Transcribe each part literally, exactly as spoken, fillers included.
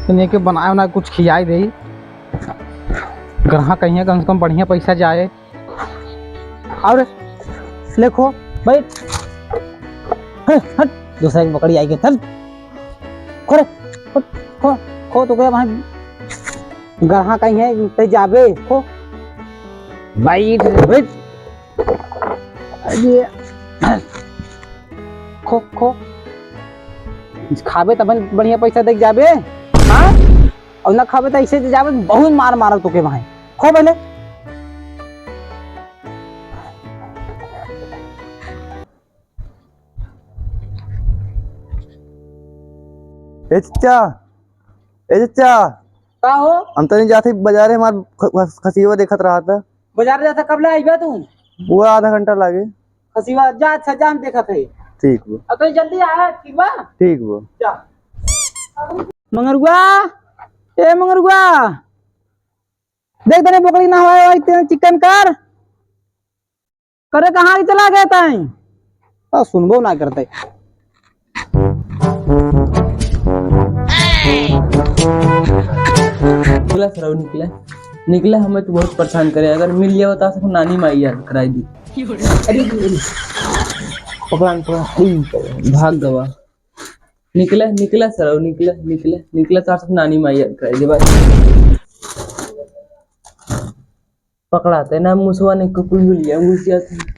तनी के बनाए उनाए कुछ खियाई देई। ग्राहक अइहें, कम से कम बढ़िया पैसा जाए। और ले खो, बैठ। हट, हट, दूसरा एक बकरी आई गई, चल। खो रे, खो, खो, खो तो गया वहाँ। ग्राहक अइहें, ते जाबे, खो। बैठ, बैठ। अरे, खो, खो। खाबे तब बढ़िया पैसा देख जाबे, हाँ? और ना खाबे तो ऐसे जाबे, बहुत मार मारब तोके वहाँ। खो पहले। ए चचा, ए चचा। का हो? हम तनी जात ही बाजारे, हमार ख-, ख-, खसियवा देखत रहा था। बाजार जात है, कब ले आइबा तू? वो आधा घंटा लागे। खसियवा जा, अच्छा जा, हम देखत है। ठीक बा। अब तो जल्दी आया, ठीक बा? ठीक बा। जा। मंगरुआ, ए मंगरुआ, देख तनी बकरी नहवाए वाई ते चिकन कर। करे कहाँ के चला गए ताई? आ, सुनबो ना करते। निकला सरऊ, निकला, निकला, हमें तो बहुत परेशान करे। अगर मिल जाओ तो सबको नानी माई याद कराई दी। अरे, अरे, पकड़ान, पकड़ान, भाग गवा। निकला, निकला सरऊ, निकला, निकला, निकला, तो सबको नानी माई याद कराई दी बस। पकड़ाते ना मुसवा ने कुकुर मिल गया, घुस गया था।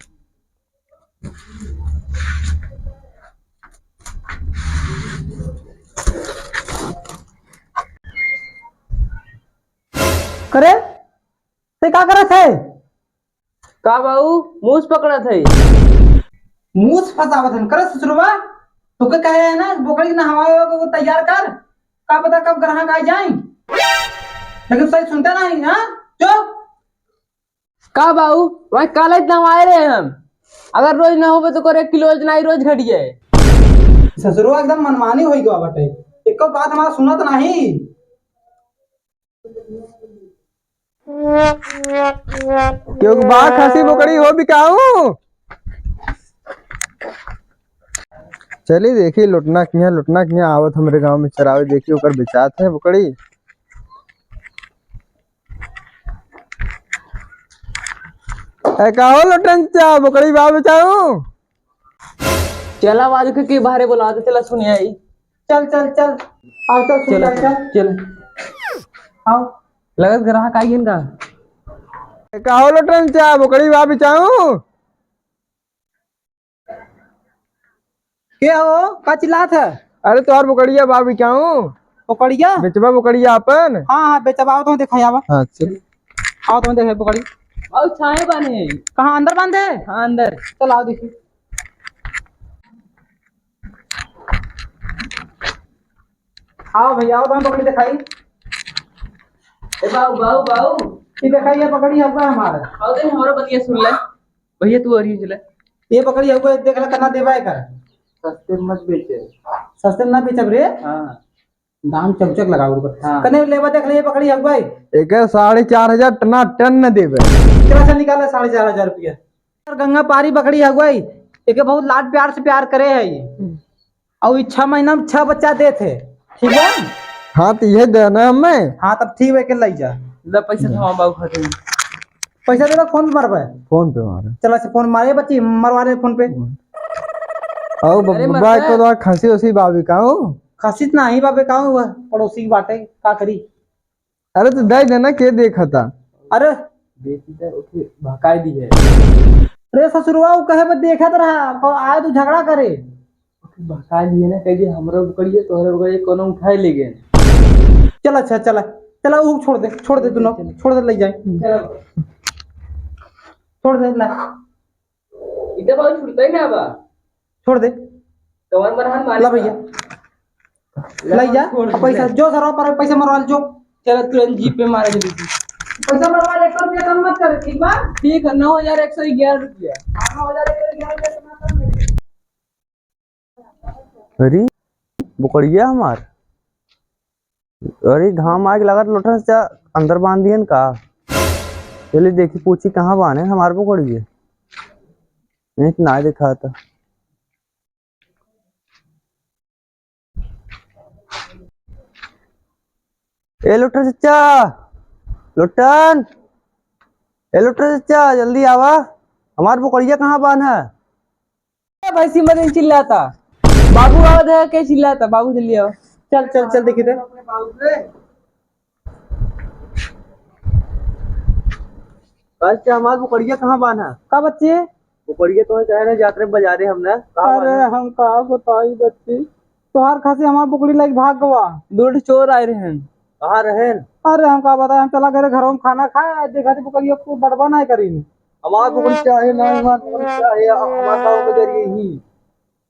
करे, ते का करत है? का बाऊ, मूस पकड़त है। मूस फंसावत हन, करे ससुरवा, तोके कहे है ना, बोकरी नहवावे को तैयार कर, का पता कब ग्राहक आ जाए, लेकिन सही सुनता नहीं, हाँ? चुप। का बाऊ, वहाँ काले नहवाए रहे हम। अगर रोज ना होवे तो करे किलो इतना ही रोज घट जाए। ससुरो एकदम मनमानी होई गवा बाटे। एको बात हमार सुनत नाही। क्यों बा खासी बोकड़ी हो बिकाऊ? चली देखी लोटना किहाँ, लोटना किहाँ आवत हमरे गाँव में चरावे, देखी ओकर बेचात है बोकड़ी। ए, का हो लोटन चा, बोकड़ी बा बेचाऊ? चला, आवाज के, के बाहरे बोला दे, चला सुन आई। चल, चल, चल। आओ, चल, सुन चल, आई, चल। चल। आओ। लगत ग्राहक आई गन का? ए, का हो लोटन चा, बोकड़ी बा बेचाऊ? के हो? का चिल्लात है? अरे तोहार बोकड़िया बा बिकाऊ। बोकड़िया? बेचबा बोकड़िया अपन? हाँ, हाँ, बेचबा। आओ तो देखा आवा। हाँ, चल। आओ तो देखे बोकड़ी। आओ छाए बाने। कहाँ अंदर बांधे? हाँ, अंदर। चल आओ देखी। आओ भैया, आओ तो बोकड़ी दिखाई। ए बाऊ, बाऊ, बाऊ। ये दिखाई, ये बोकड़ी है हमारा। आओ दे, हमारा बतिया सुन ले। भैया, तू अरियो चला। ये बोकड़ी हउआ, देख ले, कितना देबा एकर। सस्ते में मत बेचे। सस्ते में ना बेचब रे। हाँ। दाम चौचक लगाओ ऊपर। हाँ। कने लेबा, देख ले, ये बोकड़ी हउआ। एके साढ़े चार हजार टना टन न देबे। चला, चल निकाले साढ़े चार हजार रुपया। गंगा पारी बोकड़ी हउआ, एके बहुत लाड प्यार से प्यार करे है। और ई छह महीना में छह बच्चा देत है, ठीक है? हाँ, तो ये देना हमें। हाँ, तब ठीक है, के लई जा। ले पैसा थमा बाबू खाते में। पैसा देबा, फोन पे मारबे? फोन पे मारे। चला से फोन मारे बच्ची, मरवा ले फोन पे। और अरे बब्बा मरबे। को तो खांसी उसी बाबी का हो? खांसी तो नहीं बाबे का हो, वह पड़ोसी की बाटे, का करी? अरे तो दे देना, के देखा था? अरे बेटी तो उठे भकाई दी है। अरे ससुरवा, वो कहे बस देखत रहा, को आए तो झगड़ा करे। उठे भकाई दी है ना, कह दिए हमरो करिए, तोहरे करिए, कोनो उठाए ले गए। चल अच्छा, चल, चल, वो छोड़ दे, छोड़ दे दोनों, छोड़ दे, ले जाए। चल। छोड़ दे, ला। इधर बाबू छुड़ता ही ना बा। छोड़ दे। कमर मरहन मार ला भैया। ला लई जा, छोड़ दे। पैसा जो सरवा पर पैसा मरवा ले, जो। चल तुरंत जीप पे मार के दे। पैसा मरवा ले, एक रुपया कम मत कर, ठीक बा? ठीक है, नौ हजार एक सौ ग्यारह रुपया। हाँ, नौ हजार एक सौ ग्यारह रुपया कम कर। अरे, बोकड़िया हमार। अरे, घाम आग लागत, लोटन से अंदर बांध दियन का? चलिए देखी, पूछी कहाँ बाने हमार बोकड़िया। एक ना दिखाता। ए लोटन चच्चा, लोटन, ए लोटन चच्चा, जल्दी आवा, हमार बोकड़िया कहाँ बान्हा? ए भाई, सिमरिन चिल्लाता, बाबू आवत है, के चिल्लाता, बाबू जल्दी आवा। चल, चल, चल, देखी थे। कल से हमार बोकड़िया कहाँ बान्हा? का बच्चे? बोकड़िया तो चाहे ना जात रहे बाजारे हम ना। कहाँ अरे बान्हा? हम का बताई बच्चे, तोहार खासी हमार बोकड़ी लाइक भाग गवा। दो ठो चोर आए रहन। कहाँ रहन? अरे हम का बताई, हम चला गए घरों में खाना खाए, आज देखा थी बोकड़िया को बड़बा नहीं करी। हमार बोकड़ी चाहे ना, हमार बोकड़ी चाहे, हमार गाँव में जरिए ही।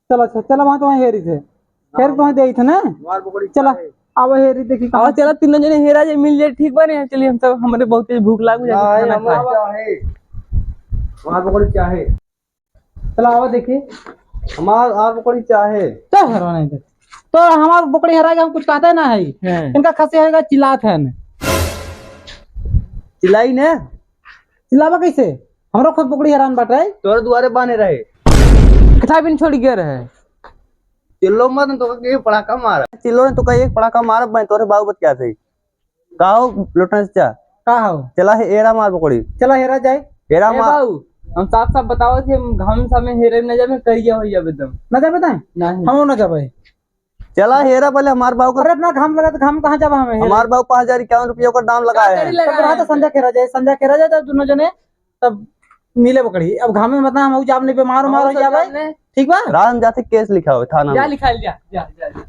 चला, अच्छा, चला, वहाँ तो वहीं हेरी थे। हेर हाँ। तो वहीं दे थे ना? हमार बोकड़ी चला, चाहे। अब हेरी देखी अब कहाँ। चला, तीनों जने हेरा जाए, मिल जाए, ठीक बा ने? चलिए, हम सब, हमरे बहुत तेज भूख लाग जाए, नहीं, खाना हमार खाए। चाहे। हमार बोकड़ी चाहे। चला, आवा देखी। हमार, हमार बोकड़ी चाहे। चल, हेरवा नहीं दे। तो हमार बोकड़ी हेरा गया, हम कुछ कहता ही ना है। हैं। इनका खासी होएगा, चिल्लात है ने। चिल्लाई ने? चिल्लावा कैसे? हमरो खुद बोकड़ी हेरान बाटे। तोरे दुआरे बान्हे रहे। कितना बिन छोड़ गया रहे? चिल्लो मत, तो के पड़ाका मारा। चिल्लो ने तो कहीं एक पड़ाका मारब, मैं तोरे बाबू बतिया थे। का हो लोटन चच्चा? का हो? चला हे, हेरा हमार बोकड़ी। चला हेरा जाए। हेरा ए हमार बाबू, हम साफ साफ बताओ थे, हम घाम सामे हेरे न जाबे, करिया हो जाबे एकदम। न जाबे ताई? नहीं। हमहू न जाबे। चला हेरा पहले हमार बाबू का। अरे इतना घाम लगा तो घाम कहाँ जाबा हमें हेरे? हमार बाबू पाँच हजार इक्यावन रुपया का दाम लगाए हैं। तो रहा तो संझा खेरा जाए, संझा खेरा जाए तो दोनों जने तब मिले बोकड़ी। अब घाम में मतलब हम जाब नहीं, बीमार उमार हो जाबे। ठीक बा? रात में जाते केस लिखावे थाना में। जा लिखा जा, जा, जा, जा।